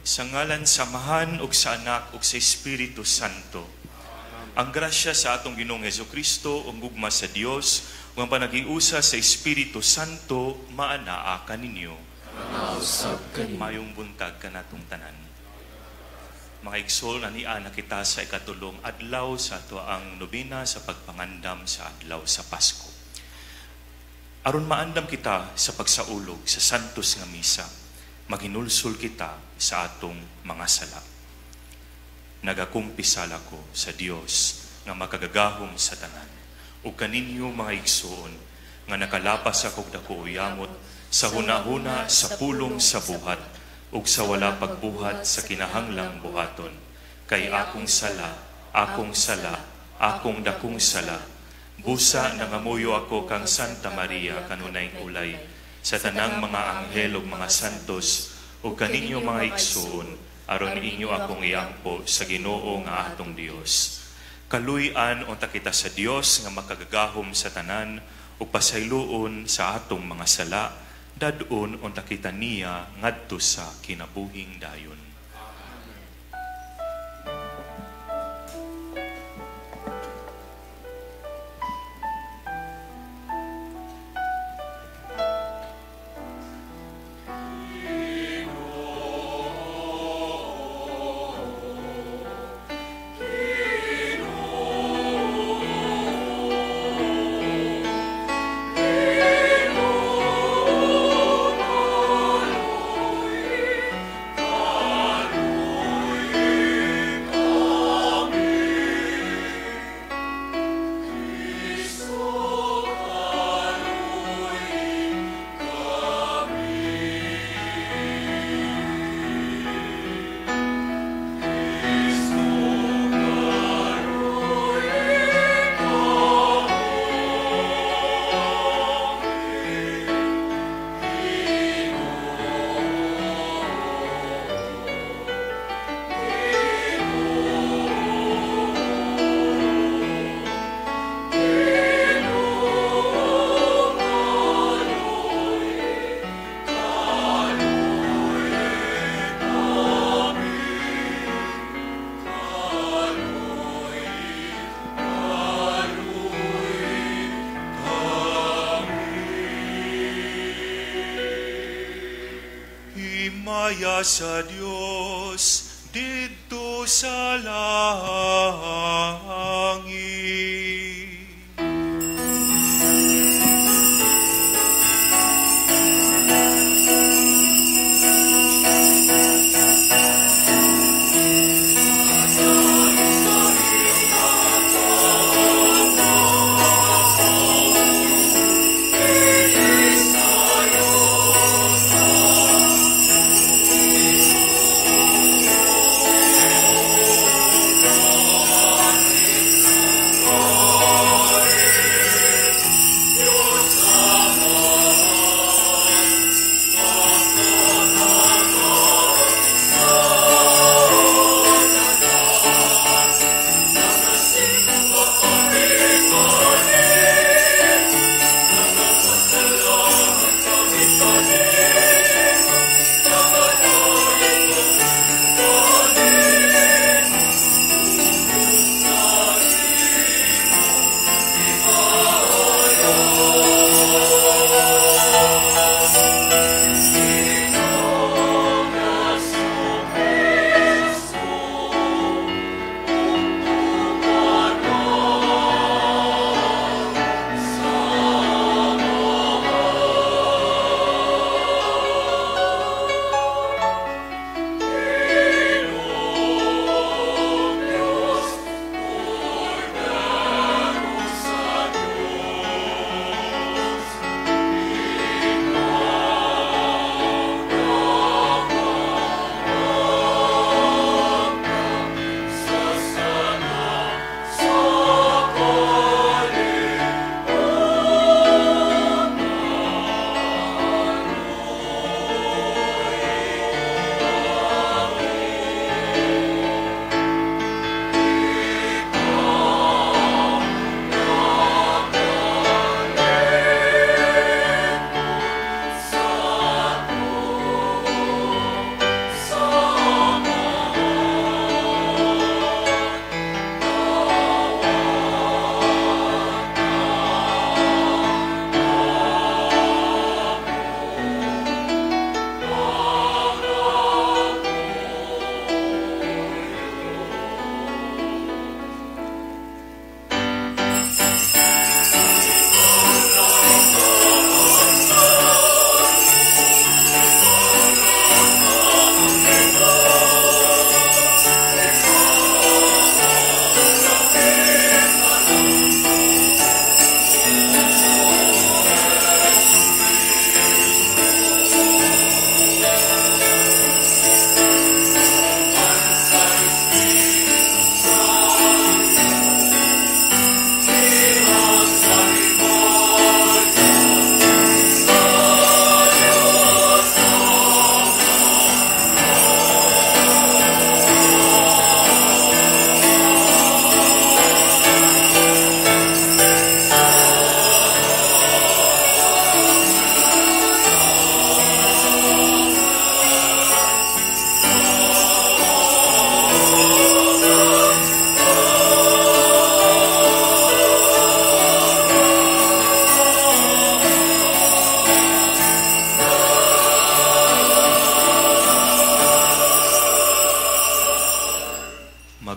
Sa ngalan sa Amahan ug sa Anak ug sa Espiritu Santo. Ang grasya sa atong Ginoong Hesukristo ug gugma sa Dios ug ang panagiusa sa Espiritu Santo maanaa kaninyo. Usab kaninyo. Mayong buntag kanatong tanan. Mga igsoon, ania na kita sa ikatulong adlaw sa atoang nobena sa pagpangandam sa adlaw sa Pasko. Aron maandam kita sa pagsaulog sa Santos nga Misa, maghinulsol kita sa atong mga sala. Nagakumpisal ako sa Dios nga makagagahom sa tanan ug kaninyo, mga igsoon, nga nakalapas ako dako yamot sa hunahuna, sa pulong, sa buhat ug sa wala pagbuhat sa kinahanglang buhaton, kay akong sala, akong sala, akong dakong sala. Busa nangamuyo ako kang Santa Maria, kanunayng ulay, sa tanang mga anghel ug mga santos, ug kaninyo, mga igsoon, aron inyo akong iampo sa Ginoo nga atong Dios. Kaluy-an unta kita sa Dios nga makagagahom sa tanan ug pasayloon sa atong mga sala, dad-on unta kita niya ngadto sa kinabuhing dayon. Himaya sa Dios didto sa langit.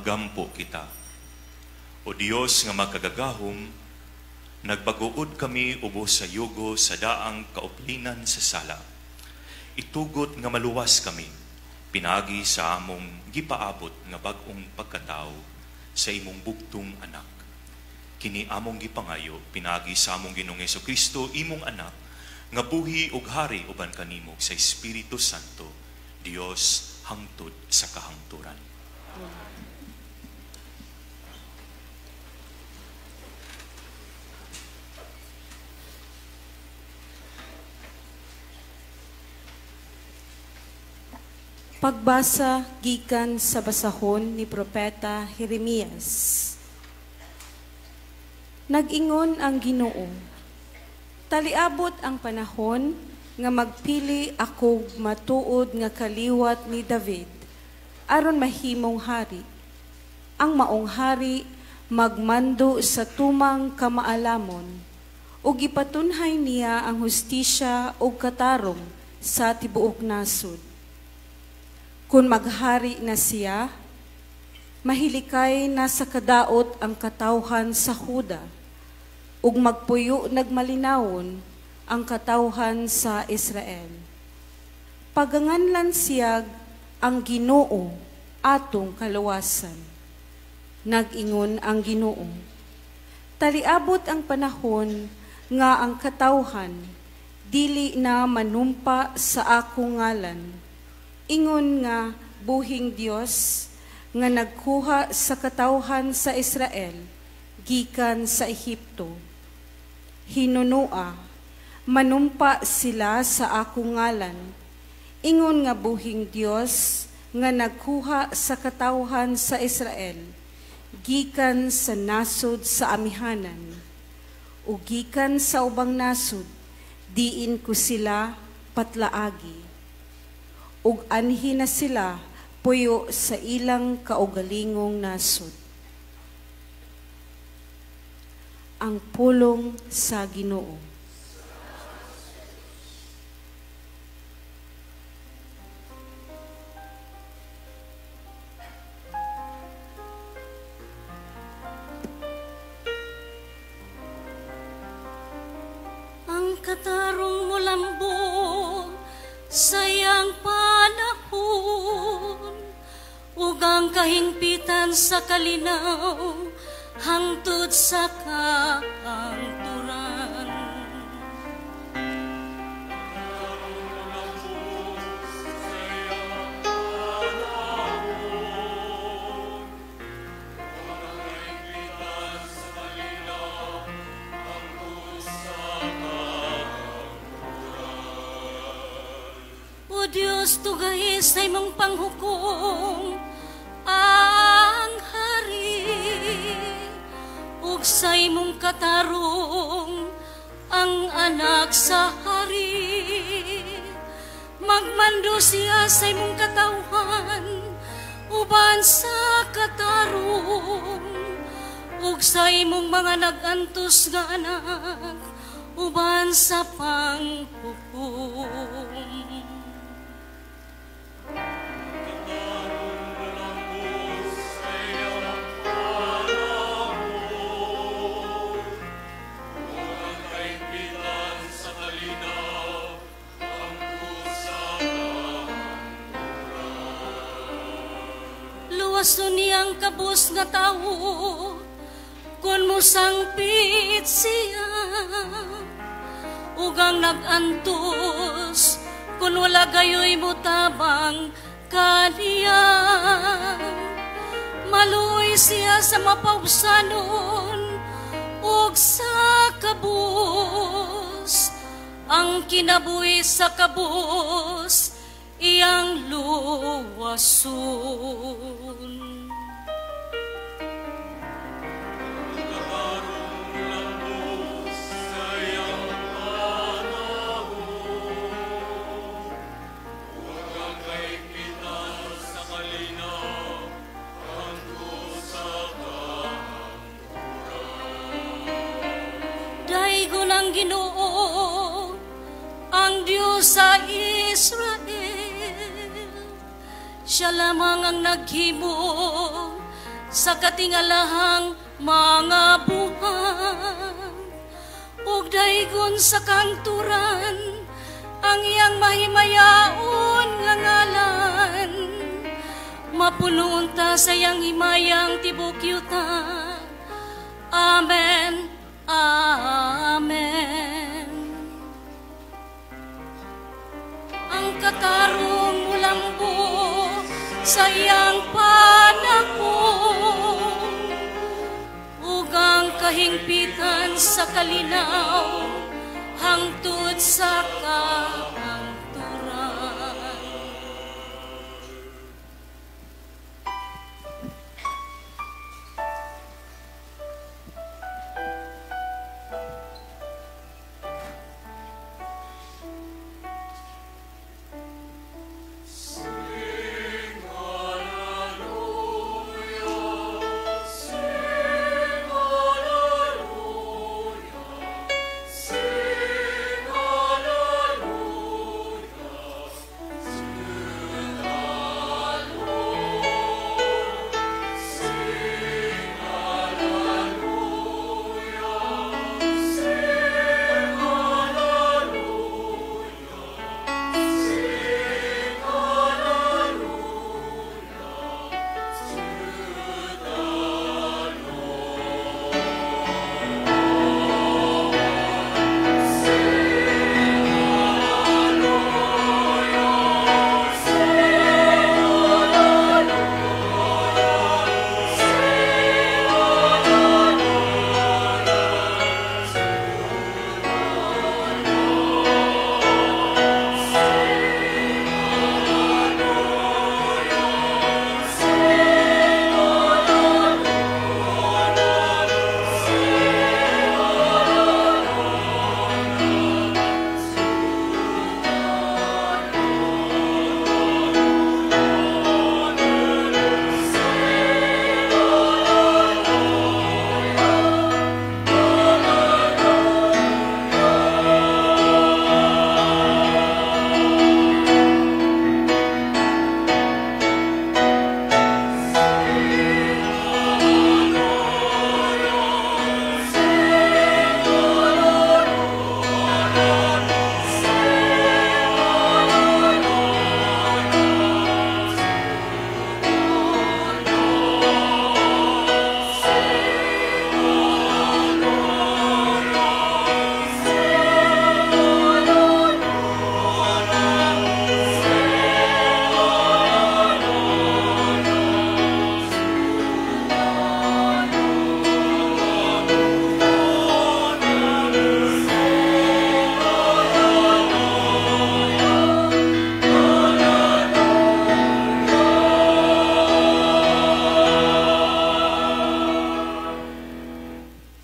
Magampo kita. O Dios nga makagagahom, nagbaguod kami ubos sa yugo sa daang kauplinan sa sala. Itugot nga maluwas kami, pinagi sa among gipaabot nga bag-ong pagkatao sa imong bugtong anak. Kini among gipangayo, pinagi sa among Ginoong Hesukristo, imong anak, nga buhi ug hari uban kanimo sa Espiritu Santo, Dios hangtod sa kahangturan. Pagbasa gikan sa basahon ni Propeta Jeremias. Nag-ingon ang Ginoo, taliabot ang panahon nga magpili ako matuod nga kaliwat ni David aron mahimong hari. Ang maong hari magmando sa tumang kamaalamon ug ipatunhay niya ang hustisya ug katarong sa tibuok nasod. Kung maghari na siya, mahilikay na sa kadaot ang katawhan sa Huda, ug magpuyo nagmalinawon ang katawhan sa Israel. Paganganlan siyag ang Ginoo atong kaluwasan. Nag-ingon ang Ginoo, taliabot ang panahon nga ang katawhan dili na manumpa sa akong ngalan. Ingon nga buhing Dios nga nagkuha sa katawhan sa Israel gikan sa Ehipto. Hinunua, manumpa sila sa akong ngalan. Ingon nga buhing Dios nga nagkuha sa katawhan sa Israel gikan sa nasod sa amihanan o gikan sa ubang nasod, diin ko sila patlaagi. Ug anhi na sila puyo sa ilang kaugalingong nasod. Ang pulong sa Ginoo. Ang katarong mulambong sa iyang panahon, ug ang kahingpitan sa kalinaw hangtod sa kaangturan. O Diyos, tugahi sa imong panghukom ang hari, ug sa imong katarong ang anak sa hari. Magmando siya sa imong katawhan uban sa katarong, ug sa imong mga nag-antos nga anak uban sa panghukom. Luwason niyang kabus nga tawo kung musangpit siya, ug ang nag-antos kung wala gayoy mutabang kaniya. Maluoy siya sa mapaubsanon ug sa kabus, ang kinabuhi sa kabus iyang luwason. Daigon ang Ginoo, ang Diyos sa Israel. Siya lamang ang naghimo sa katingalahang mga buhat, ug daygon sa kangturan ang iyang mahimayaon nga ngalan. Mapunon ta sa iyang himayang tibok yuta. Amen. Amen. Ang katarong mulambo sa iyang panahon, ug ang kahingpitan sa kalinaw hangtod sa kahangturan.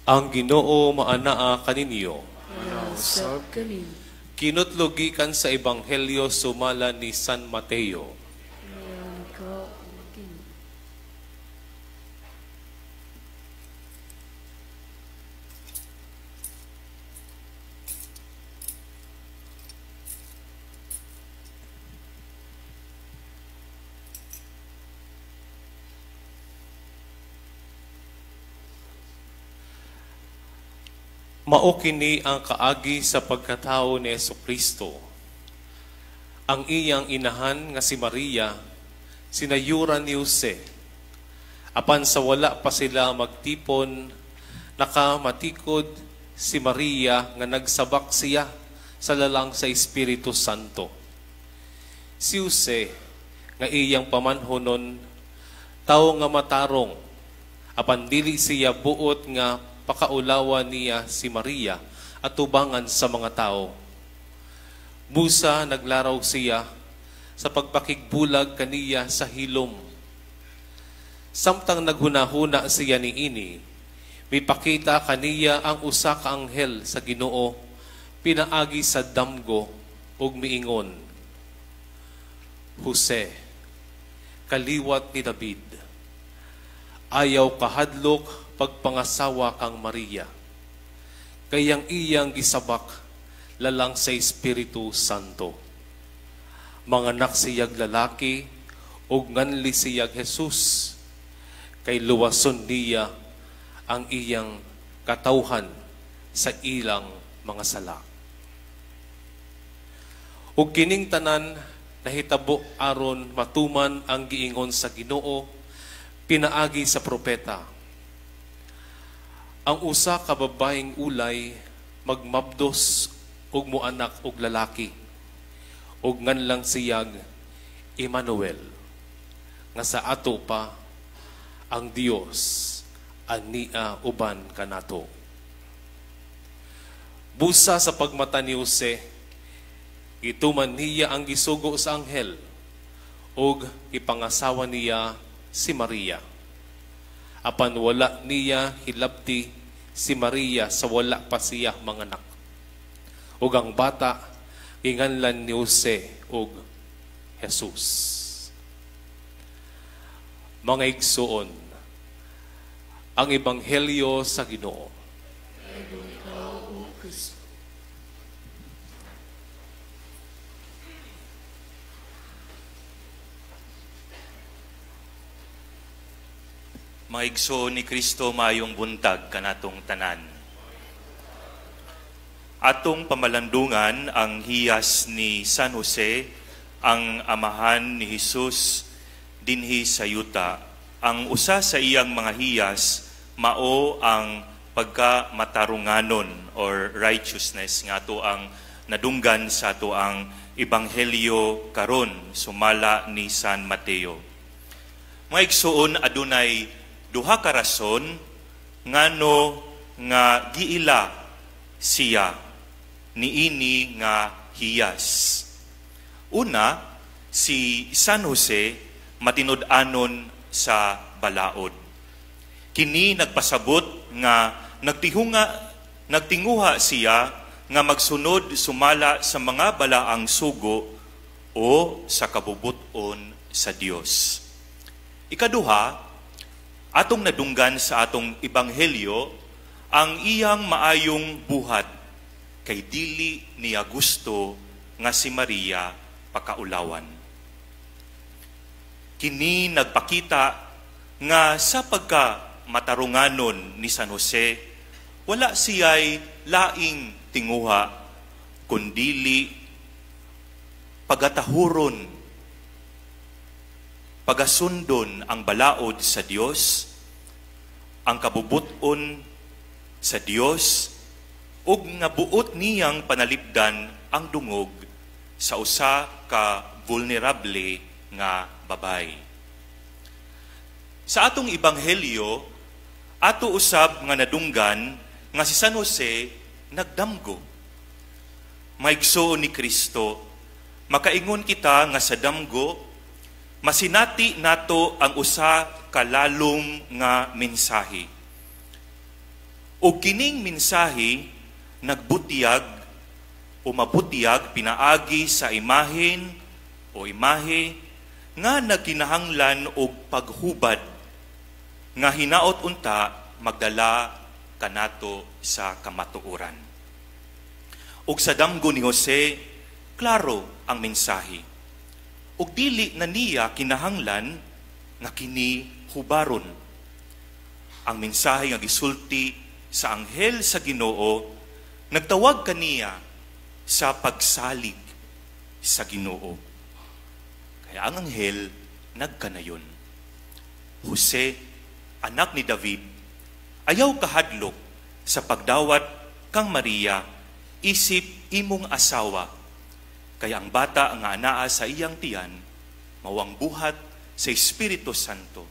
Ang Ginoo maanaa kaninyo. Kinutlogikan sa Ebanghelyo sumala ni San Mateo. Mao kini ang kaagi sa pagkatao ni Hesukristo. Ang iyang inahan nga si Maria, sinayuran ni Jose. Apan sa wala pa sila magtipon, nakamatikod si Maria nga nagsabak siya sa lalang sa Espiritu Santo. Si Jose nga iyang pamanhonon, tawo nga matarong, apan dili siya buot nga pakaulawa niya si Maria at tubangan sa mga tao. Busa naglaraw siya sa pagpakigbulag kaniya sa hilom. Samtang naghunahuna siya niini, mipakita kaniya ang usa ka anghel sa Ginoo pinaagi sa damgo ug miingon, Jose, kaliwat ni David, ayaw kahadlok pagpangasawa kang Maria, kayang iyang gisabak lalang sa Espiritu Santo. Manganak siyag lalaki ug nganli siyag Jesus, Kay luwason niya ang iyang katawhan sa ilang mga sala. Ug kining tanan nahitabo aron matuman ang giingon sa Ginoo pinaagi sa propeta. Ang usa ka babaeng ulay magmabdos ug moanak og lalaki, ug nganlang siyag Emmanuel, nga sa ato pa ang Dios ania uban kanato. Busa sa pagmata ni Jose, gituman niya ang gisugo sa anghel ug ipangasawa niya si Maria. Apan wala niya hilabti si Maria sa wala pa siya manganak. Ug ang bata ginganlan ni Jose og Jesus. Mga igsuon, ang ebanghelyo sa Ginoo. Mga igsoon ni Kristo, maayong buntag kanatong tanan. Atong pamalandungan ang hiyas ni San Jose, ang amahan ni Jesus dinhi sa yuta. Ang usa sa iyang mga hiyas mao ang pagkamatarunganon or righteousness nga ato ang nadunggan sa ato ang ebanghelyo karon sumala ni San Mateo. Mga igsoon, adunay duha ka rason ngano nga giila siya niini nga hiyas. Una, si San Jose matinud-anon sa balaod. Kini nagpasabot nga nagtinguha siya nga magsunod sumala sa mga balaang sugo o sa kabubuton sa Dios. Ikaduha, atong nadunggan sa atong ebanghelyo ang iyang maayong buhat kay dili niya gusto nga si Maria pakaulawan. Kini nagpakita nga sa pagka matarunganon ni San Jose, wala siya'y laing tinguha, kundili pagatahuron, pagasundon ang balaod sa Dios, ang kabubuton sa Dios, ug nga buot niyang panalipdan ang dungog sa usa ka vulnerable nga babay. Sa atong ebanghelyo, ato usab nga nadunggan nga si San Jose nagdamgo. Maigsoon ni Kristo, makaingon kita nga sa damgo, masinati nato ang usa ka lalom nga mensahe. O kining mensahe nagbutiyag o mabutiyag pinaagi sa imahen o imahe nga nagkinahanglan og paghubad nga hinaot unta magdala kanato sa kamatuoran. Og sa damgo ni Jose, klaro ang mensahe. Og dili na niya kinahanglan nga kini hubaron. Ang mensahe nga gisulti sa anghel sa Ginoo nagtawag kaniya sa pagsalig sa Ginoo. Kaya ang anghel nagkanayon. Jose, anak ni David, ayaw kahadlok sa pagdawat kang Maria, isip imong asawa, kaya ang bata nga anaa sa iyang tiyan, mawang buhat sa Espiritu Santo.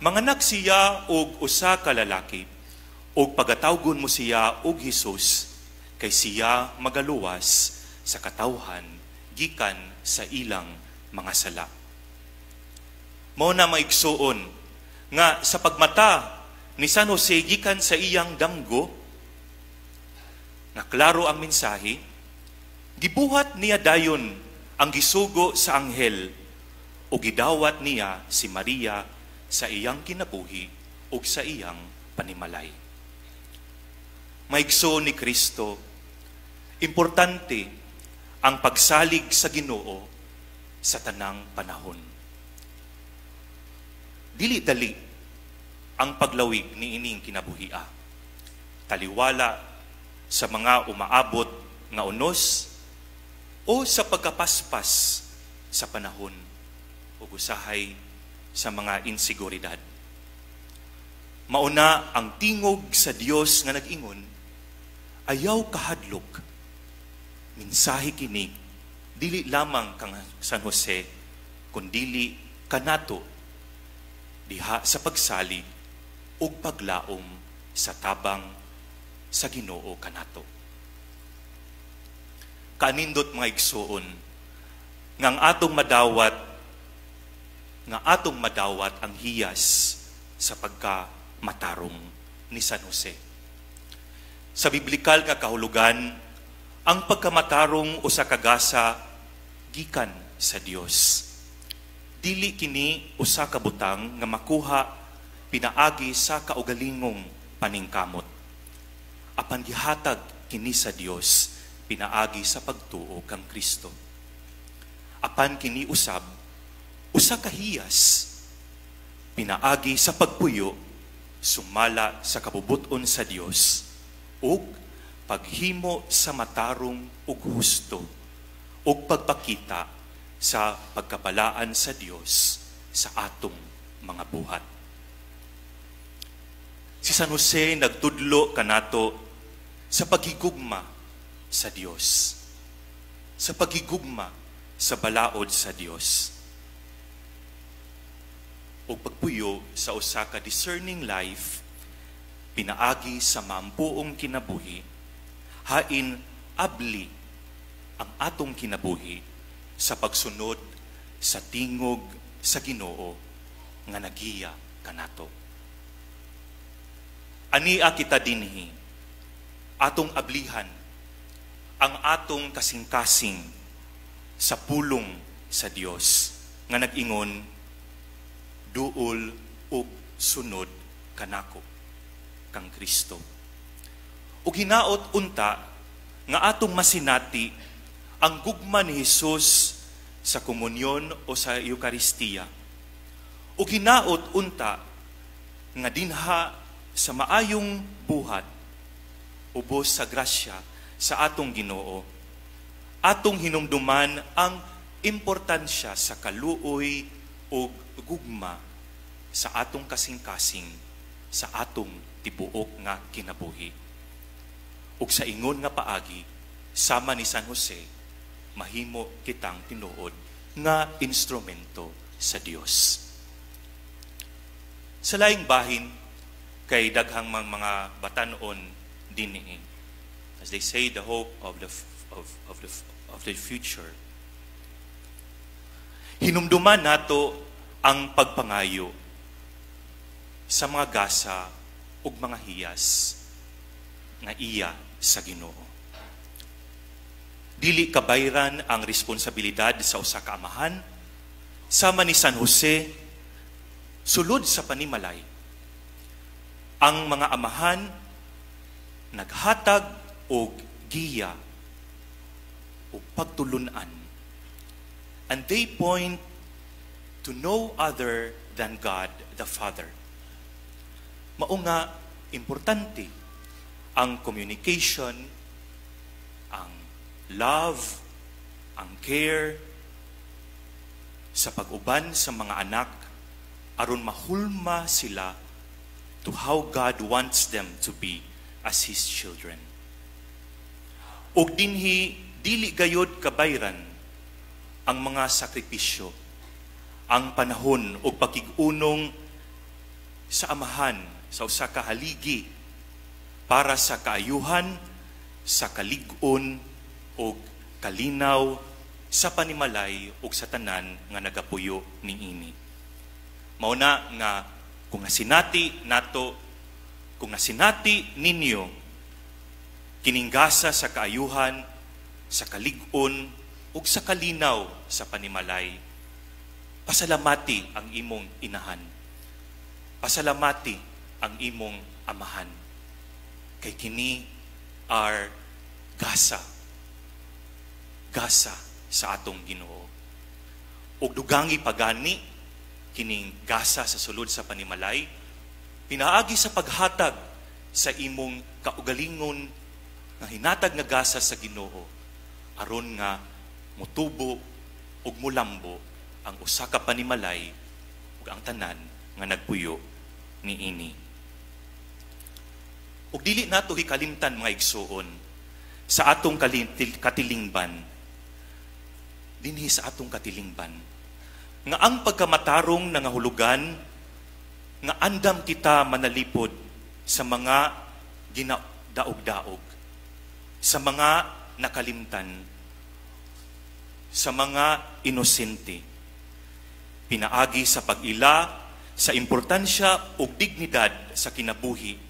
Manganak siya og usa ka lalaki, og pagatawgon mo siya og Hesus, kay siya magaluwas sa katawhan gikan sa ilang mga sala. Mao na maigsuon nga sa pagmata ni San Jose gikan sa iyang damgo, nga klaro ang mensahe, gibuhat niya dayon ang gisugo sa anghel o gidawat niya si Maria sa iyang kinabuhi o sa iyang panimalay. Maigsoon ni Kristo, importante ang pagsalig sa Ginoo sa tanang panahon. Dili dali ang paglawig niining kinabuhia. Taliwala sa mga umaabot nga unos o sa pagkapaspas sa panahon o usahay sa mga inseguridad. Mauna ang tingog sa Dios nga nag-ingon, "Ayaw kahadlok." Mensahe kini dili lamang kang San Jose kundili kanato diha sa pagsalig ug paglaom sa tabang sa Ginoo kanato. Kanindot, mga igsuon, nga atong madawat ang hiyas sa pagka matarong ni San Jose. Sa biblikal nga kahulugan, ang pagkamatarong usa ka gasa gikan sa Dios. Dili kini usa ka butang nga makuha pinaagi sa kaugalingong paningkamot. Apan gihatag kini sa Dios pinaagi sa pagtuo kang Kristo. Apan kini usab usa ka hiyas pinaagi sa pagpuyo sumala sa kabubut-on sa Dios ug paghimo sa matarong ug husto ug pagpakita sa pagkabalaan sa Dios sa atong mga buhat. Si San Jose nagtudlo kanato sa paghigugma sa Dios, sa paghigugma sa balaod sa Dios ug pagpuyo sa usa ka discerning life pinaagi sa mampuong kinabuhi, hain abli ang atong kinabuhi sa pagsunod sa tingog sa Ginoo nga nagiya kanato. Ania kita dinhi, atong ablihan ang atong kasing-kasing sa pulong sa Dios nga nag-ingon, "Duol ug sunod kanako," kang Kristo. Ug hinaot unta nga atong masinati ang gugma ni Hesus sa komunyon o sa Eukaristiya. Ug hinaot unta nga dinha sa maayong buhat ubos sa grasya sa atong Ginoo, atong hinumduman ang importansya sa kaluoy ug gugma sa atong kasing-kasing sa atong tibuok nga kinabuhi. Ug sa ingon nga paagi, sama ni San Jose, mahimo kitang tinuod nga instrumento sa Dios. Sa laing bahin, kay daghang mga batanon dinhi. As they say, the hope of the future. Hinumduman nato ang pagpangayo sa mga gasa ug mga hiyas nga iya sa Ginoo. Dili kabayran ang responsibilidad sa usa ka amahan sama ni San Jose sulod sa panimalay. Ang mga amahan naghatag og giya ug pagtulunan. And they point to no other than God the Father. Mao nga importante ang communication, ang love, ang care sa pag-uban sa mga anak aron mahulma sila to how God wants them to be as His children. Ug dinhi dili gayod kabayran ang mga sakripisyo, ang panahon ug pakig-unong sa amahan sa usa ka haligi para sa kaayuhan, sa kalig-on ug kalinaw sa panimalay ug sa tanan nga nagapuyo niini. Mao na nga kung nasinati nato, kung nasinati ninyo kining gasa sa kaayuhan, sa kalig-on ug sa kalinaw sa panimalay, pasalamati ang imong inahan. Pasalamati ang imong amahan. Kay kini are gasa. Gasa sa atong Ginoo. Ug dugangi pagani kining gasa sa sulod sa panimalay. Pinaagi sa paghatag sa imong kaugalingon nga hinatag nga gasa sa Ginoo aron nga mutubo ug mulambo ang usa ka panimalay ug ang tanan nga nagpuyo niini. Ug dili nato hikalimtan, mga igsuon, sa atong katilingban, dinhi sa atong katilingban, nga ang pagkamatarong nangahulugan nga andam kita manalipod sa mga ginadaog-daog, sa mga nakalimtan, sa mga inosente, pinaagi sa pag-ila sa importansya ug dignidad sa kinabuhi,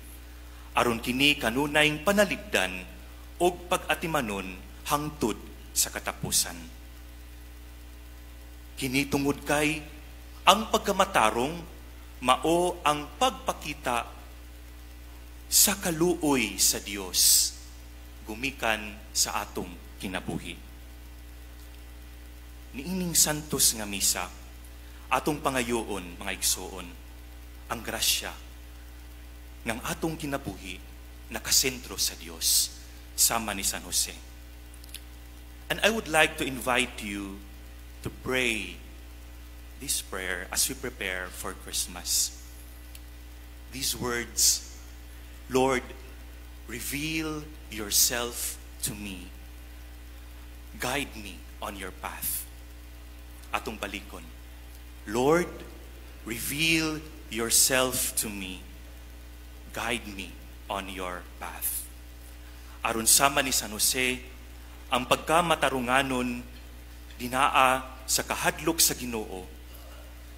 aron kini kanunayng panalipdan ug pag-atimanon hangtod sa katapusan. Kini tungod kay ang pagkamatarong mao ang pagpakita sa kaluoy sa Dios gumikan sa atong kinabuhi. Niining santos nga misa, atong pangayoon, mga igsoon, ang grasya ng atong kinabuhi nakasentro sa Dios, sama ni San Jose. And I would like to invite you to pray this prayer as we prepare for Christmas. These words, "Lord, reveal yourself to me. Guide me on your path." Atong balikon. "Lord, reveal yourself to me. Guide me on your path." Aron sama ni San Jose, ang pagkamatarunganon dinaa sa kahadlok sa Ginoo,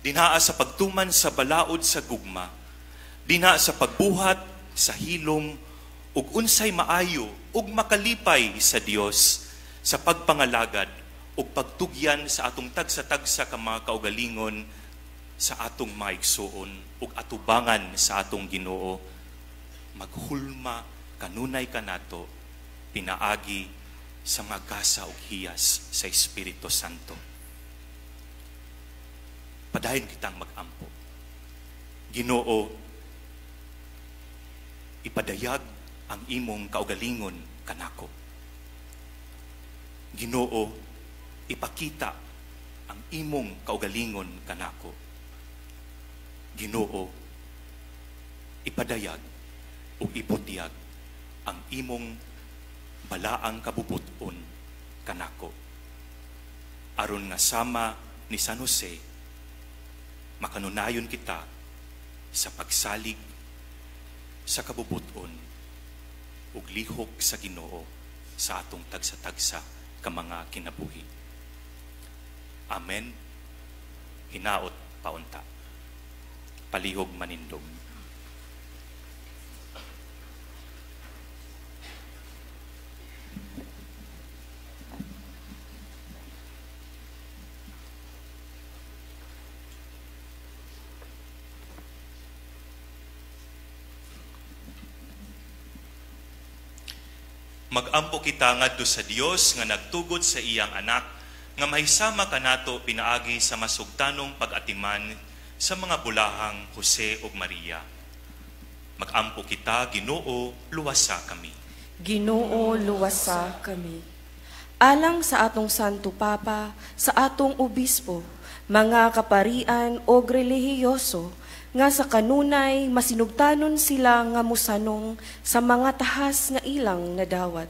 dinaa sa pagtuman sa balaod sa gugma, dinaa sa pagbuhat sa hilom ug unsay maayo ug makalipay sa Dios, sa pagpangalagad ug pagtugyan sa atong tagsa-tagsa ka mga kaugalingon, sa atong mga igsuon ug atubangan sa atong Ginoo, maghulma kanunay kanato pinaagi sa mga gasa ug hiyas sa Espiritu Santo. Padayon kitang magampo. Ginoo, ipadayag ang imong kaugalingon kanako. Ginoo, ipakita ang imong kaugalingon kanako. Ginoo, ipadayag ug ibutyag ang imong balaang kabubuton kanako. Aron nga sama ni San Jose, makanunayon kita sa pagsalig sa kabubuton ug lihok sa Ginoo sa atong tagsa-tagsa ka mga kinabuhi. Amen. Hinaot paunta. Palihog manindog. Magampo kita ngadto sa Dios nga nagtugot sa iyang anak nga mahisama kanato pinaagi sa masugtanong pag-atiman sa mga bulahang Jose ug Maria. Magampo kita, Ginoo, luwasa kami. Ginoo, luwasa kami. Alang sa atong Santo Papa, sa atong Obispo, mga kaparian o relihiyoso, nga sa kanunay masinugtanon sila nga musanong sa mga tahas nga ilang nadawat.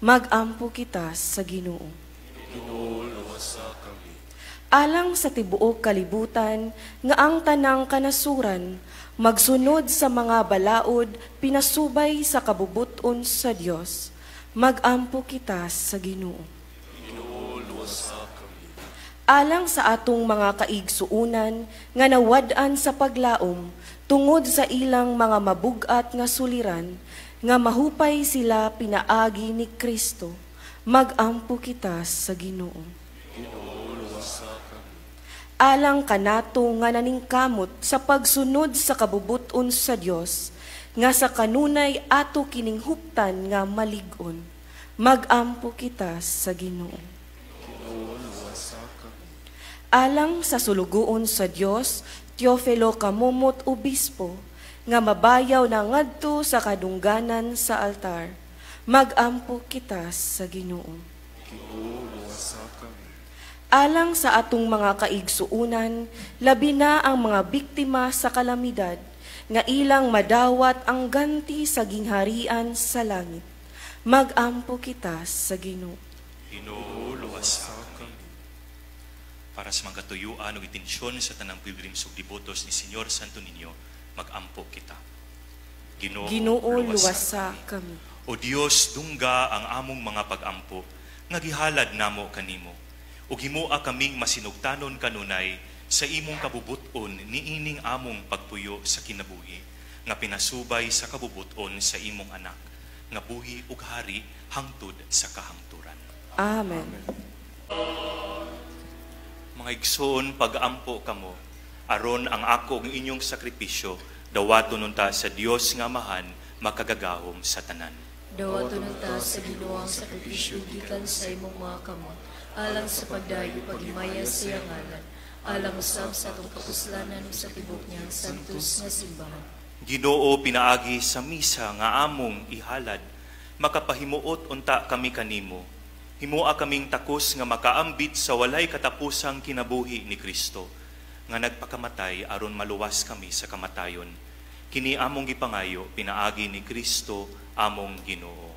Magampo kita sa Ginoo. Ginoo, luwasa kami. Alang sa tibuok kalibutan nga ang tanang kanasuran magsunod sa mga balaod pinasubay sa kabubuton sa Dios. Magampo kita sa Ginoo. Ginoo, luwasa kami. Alang sa atong mga kaigsuunan nga nawad-an sa paglaom tungod sa ilang mga mabugat nga suliran nga mahupay sila pinaagi ni Kristo. Magampo kita sa Ginoo. Ginoo, luwasa kami. Alang kanato nga naningkamot sa pagsunod sa kabubuton sa Dios nga sa kanunay ato kining huptan nga malig-on. Magampo kita sa Ginoo. Ginoo, luwasa kami. Alang sa sulugoon sa Dios, Teofilo Camomot Obispo, nga mabayaw na ngadto sa kadungganan sa altar. Magampo kita sa Ginoo. Ginoo, luwasa kami. Alang sa atong mga kaigsuunan, labi na ang mga biktima sa kalamidad, nga ilang madawat ang ganti sa gingharian sa langit. Magampo kita sa Ginoo. Ginoo, luwasa kami. Para sa mga katuyuan ug intensyon sa tanang pilgrims ug debotos ni Señor Santo Niño, magampo kita. Ginoo, Ginoo, luwasa kami. O Dios, dungga ang among mga pagampo nga gihalad namo kanimo. Ug himoa kaming masinugtanon kanunay sa imong kabubut-on niining among pagpuyo sa kinabuhi nga pinasubay sa kabubut-on sa imong anak nga buhi ug hari hangtod sa kahangturan. Amen. Mga igsoon, pag-ampo kamo, aron ang ako ug inyong sakripisyo dawaton unta sa Dios nga Amahan makagagahom sa tanan. Dawaton unta sa Ginoo ang sakripisyo gikan sa imong mga kamot, alang sa pagdayo paghimaya sa iyang ngalan, alang usab sa atong kapuslanan ug sa tibok niyang santos nga simbahan. Ginoo, pinaagi sa misa nga among ihalad, makapahimuot unta kami kanimo. Himoa kaming takos nga makaambit sa walay katapusang kinabuhi ni Kristo, nga nagpakamatay aron maluwas kami sa kamatayon. Kini among gipangayo, pinaagi ni Kristo among Ginoo.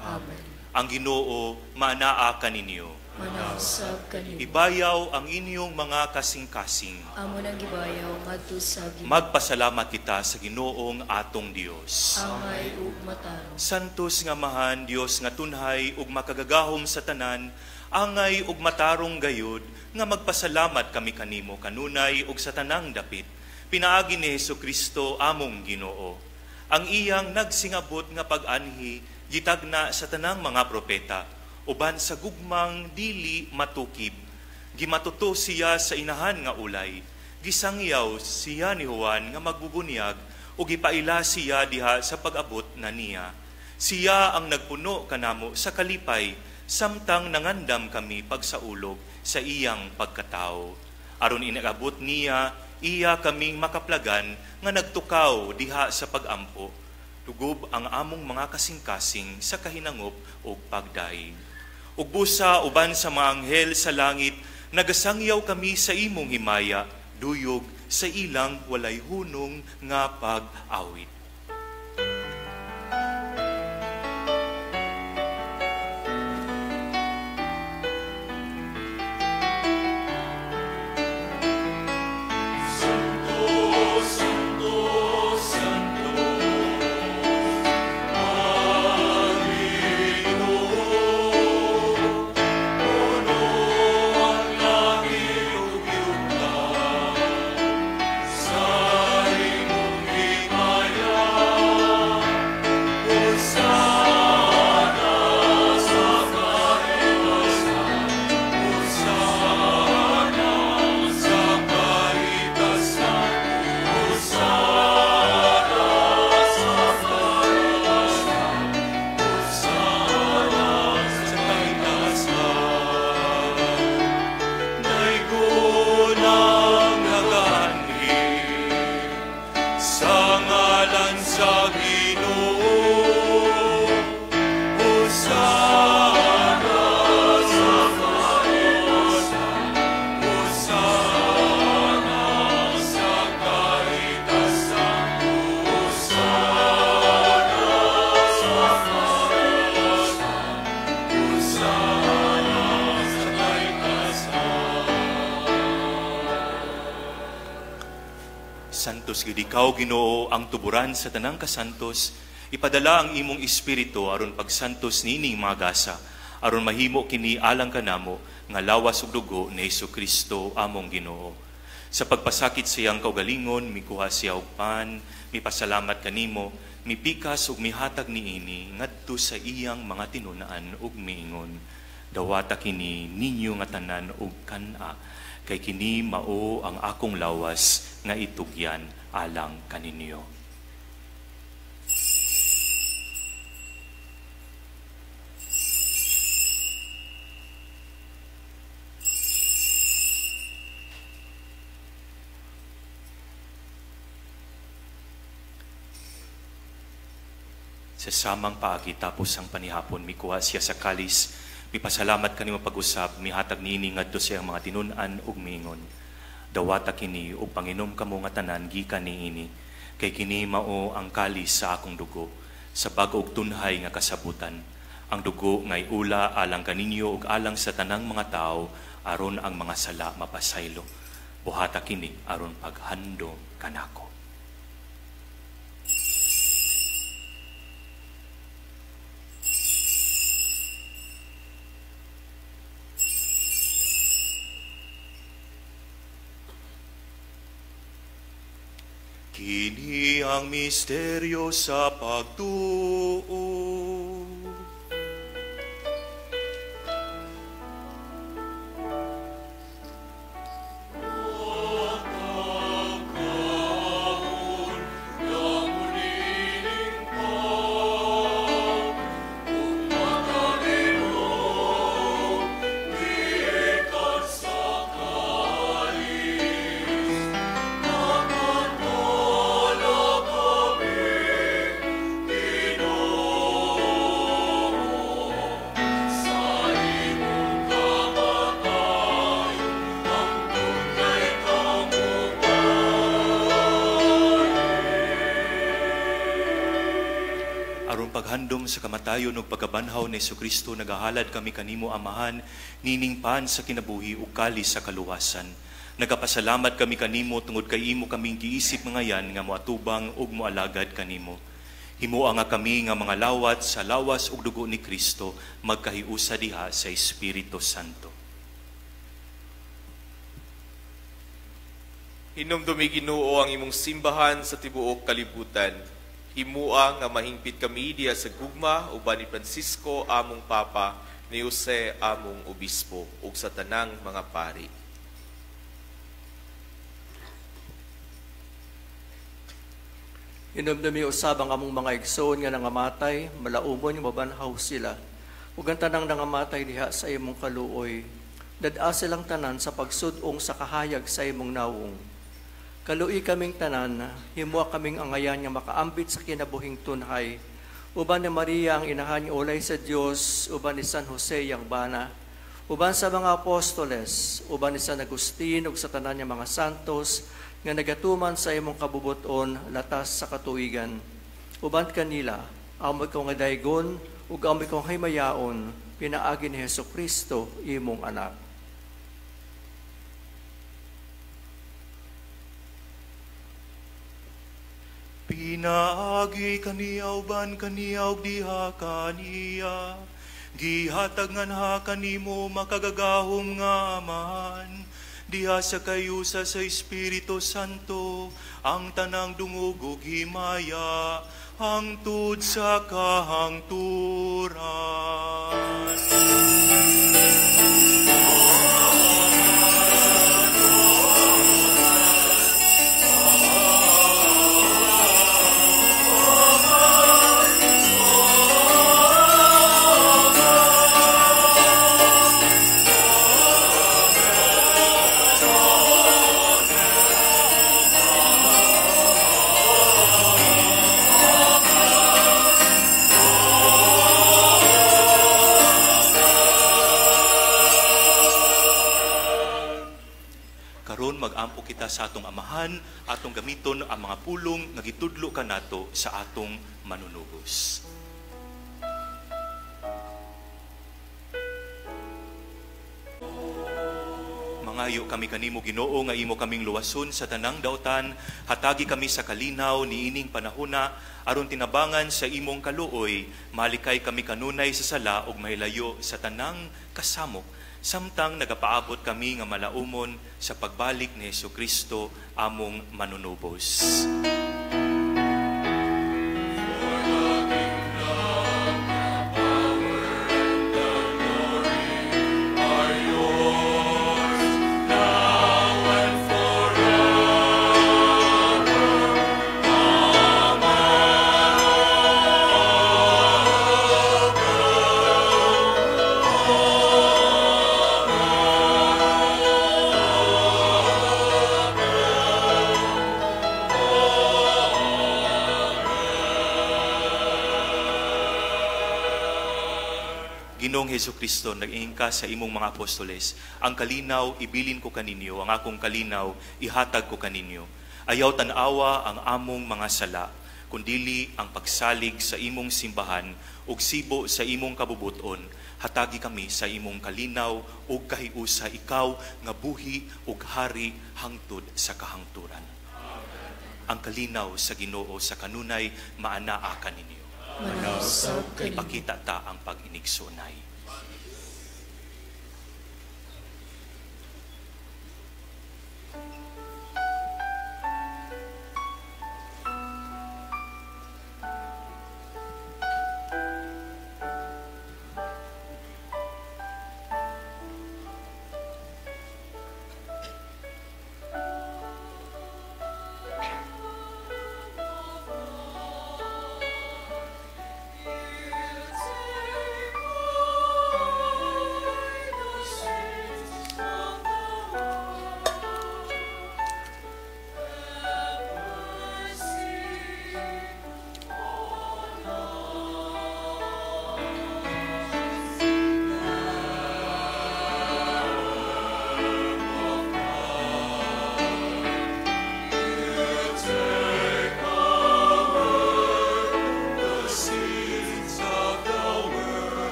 Amen. Ang Ginoo maanaa kaninyo. Manausab kanimo. Ibayaw ang inyong mga kasing-kasing. Amo nang gibayaw ngadto sa Ginoo. Magpasalamat kita sa Ginoong atong Dios. Angay ug matarong. Santos nga Amahan, Dios nga tunhay ug makagagahom sa tanan, angay ug matarong gayud nga magpasalamat kami kanimo kanunay ug sa tanang dapit. Pinaagi ni Hesukristo among Ginoo. Ang iyang nagsingabot nga pag-anhi gitagna sa tanang mga propeta, uban sa gugmang dili matukib. Gimatuto siya sa inahan nga ulay, gisangyaw siya ni Juan nga magbubunyag, ug gipaila siya diha sa pag-abot na niya. Siya ang nagpuno kanamo sa kalipay, samtang nangandam kami pagsaulog sa iyang pagkatao. Aron inagabot niya, iya kaming makaplagan nga nagtukaw diha sa pagampo. Tugob ang among mga kasing-kasing sa kahinangop ug pagdaig. Ug busa uban sa mga anghel sa langit, nagasangyaw kami sa imong himaya, duyog sa ilang walay hunong nga pag-awit. Santos gid ikaw, Ginoo, ang tuburan sa tanang kasantos. Ipadala ang imong espiritu aron pagsantos nining mga gasa, aron mahimo kini alang kanamo nga lawas ug dugo ni Hesukristo among Ginoo. Sa pagpasakit sa iyang kaugalingon, mikuha siya og pan, mipasalamat kanimo, mipikas ug mihatag niini ngadto sa iyang mga tinun-an ug miingon, dawata kini ninyo nga tanan ug kan-a, kay kini mao ang akong lawas nga itugyan alang kaninyo. Sa samang paagi tapos ang panihapon, mikuha siya sa kalis, mipasalamat kanimo pag-usab, mihatag niini ngadto sa iyang mga tinun-an ug miingon: Dawata kini ug panginom kamo nga tanan gikan niini, kay kini mao ang kalis sa akong dugo, sa bag-o ug tunhay nga kasabutan. Ang dugo ngay ula alang kaninyo ug alang sa tanang mga tawo aron ang mga sala mapasaylo. Buhata kini aron paghandom kanako. Kini ang misteryo sa pagtuo. Paghandom sa kamatayon ug pagkabanhaw ni Hesukristo, nagahalad kami kanimo, Amahan, nining pan sa kinabuhi ug kalis sa kaluwasan. Nagapasalamat kami kanimo tungod kay imo kaming giisip mangayan nga moatubang ug moalagad kanimo. Himoa nga kami nga mga lawat sa lawas ug dugo ni Kristo, magkahiusa diha sa Espiritu Santo. Hinumdumi Ginoo ang imong simbahan sa tibuok kalibutan. Himua nga mahingpit kami diha sa gugma uban ni Francisco among Papa, ni Jose among Obispo, ug sa tanang mga pari. Hinumdumi usab ang among mga igsoon nga nangamatay, malaumon nga mabanhaw sila. Ug ang tanang nangamatay diha sa imong kaluoy, dad-a silang tanan sa pagsud-ong sa kahayag sa imong nawong. Kalui kaming tanan, himua kaming angayan nga makaambit sa kinabuhing tunhay. Uban ni Maria ang inahan nga ulay sa Dios, uban ni San Jose ang bana, uban sa mga apostoles, uban ni San Agustin ug sa tanan nga mga santos nga nagatuman sa imong kabubuton latas sa katuigan. Uban kanila, amo ikaw nga daygon ug amo ikaw himayaon, pinaagi ni Hesukristo imong anak. Pinaagi kaniya uban kaniya ug diha kaniya, gihatag nganha kanimo makagagahom nga Amahan, diha sa kayusa sa Espiritu Santo, ang tanang dungog ug himaya, hangtod sa kahangturan. Magampo kita sa atong Amahan, atong gamiton ang mga pulong nga gitudlo kanato sa atong manunubos. Mangayo kami kanimo, Ginoo, nga imo kaming luwason sa tanang dautan, hatagi kami sa kalinaw niining panahona, aron tinabangan sa imong kaluoy, malikay kami kanunay sa sala ug mahilayo sa tanang kasamok, samtang nagapaabot kami nga malaumon sa pagbalik ni Hesukristo among manunubos. Ginoong Hesukristo, nag-ingin ka sa imong mga apostoles, ang kalinaw ibilin ko kaninyo, ang akong kalinaw ihatag ko kaninyo. Ayaw tan-awa ang among mga sala, kundili ang pagsalig sa imong simbahan ug sibo sa imong kabubuton. Hatagi kami sa imong kalinaw ug kahiusa, ikaw nga buhi ug hari hangtod sa kahangturan. Ang kalinaw sa Ginoo sa kanunay maanaa kaninyo. Ipakita ta ang pag-inigsunay.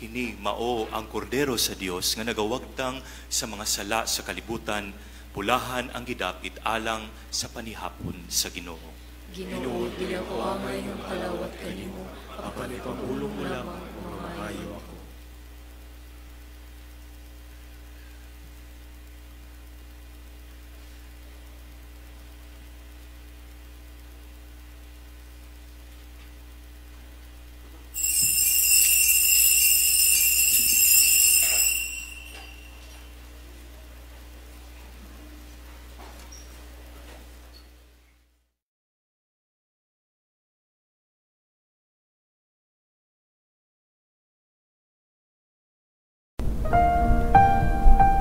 Kini mao ang kordero sa Dios nga nagawagtang sa mga sala sa kalibutan, pulahan ang gidapit alang sa panihapon sa Ginoo. Ginoo, dili ako angay ng kalawat kanimo, apan ipamulong mo lamang kung maayo ako.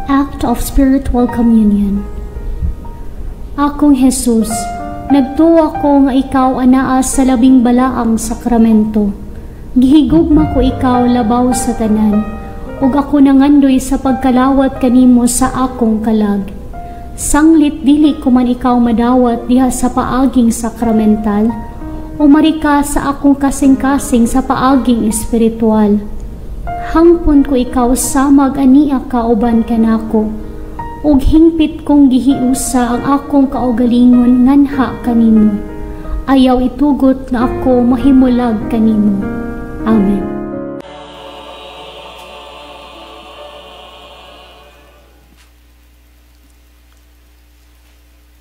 Act of Spiritual Communion. Akong Jesus, nagtuwa ko nga ikaw anaa sa labing balaang sakramento. Gihigugma ko ikaw labaw sa tanan, ug ako nangandoy sa pagkalawat kanimo sa akong kalag. Sanglit dili ko man ikaw madawat diha sa paaging sakramental, umari ka sa akong kasing-kasing sa paaging espiritual. Hangpon ko ikaw samag ania kauban kanako, ug hingpit kong gihiusa ang akong kaugalingon nganha kanimo. Ayaw itugot nga ako mahimulag kanimo. Amen.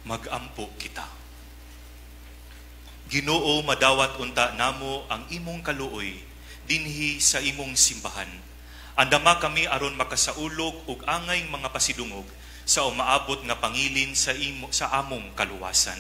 Magampo kita. Ginoo, madawat unta namo ang imong kaluoy dinhi sa imong simbahan. Andama kami aron makasaulog og angay mga pasidungog sa umaabot nga pangilin sa imo, sa among kaluwasan.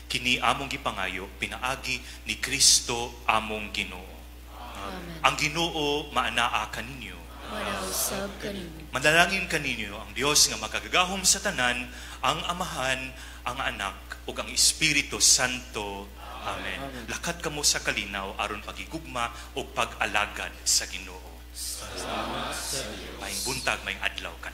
Kini among gipangayo pinaagi ni Kristo among Ginoo. Amen. Ang Ginoo maanaa kaninyo. Manausab kaninyo. Manalangin kaninyo ang Dios nga makagagahom sa tanan, ang Amahan, ang Anak ug ang Espiritu Santo. Amen. Amen. Lakat kamo sa kalinaw aron pagigugma ug pag-alagad sa Ginoo. Salamat sa Dios. Maayong buntag, maayong adlaw kanunay.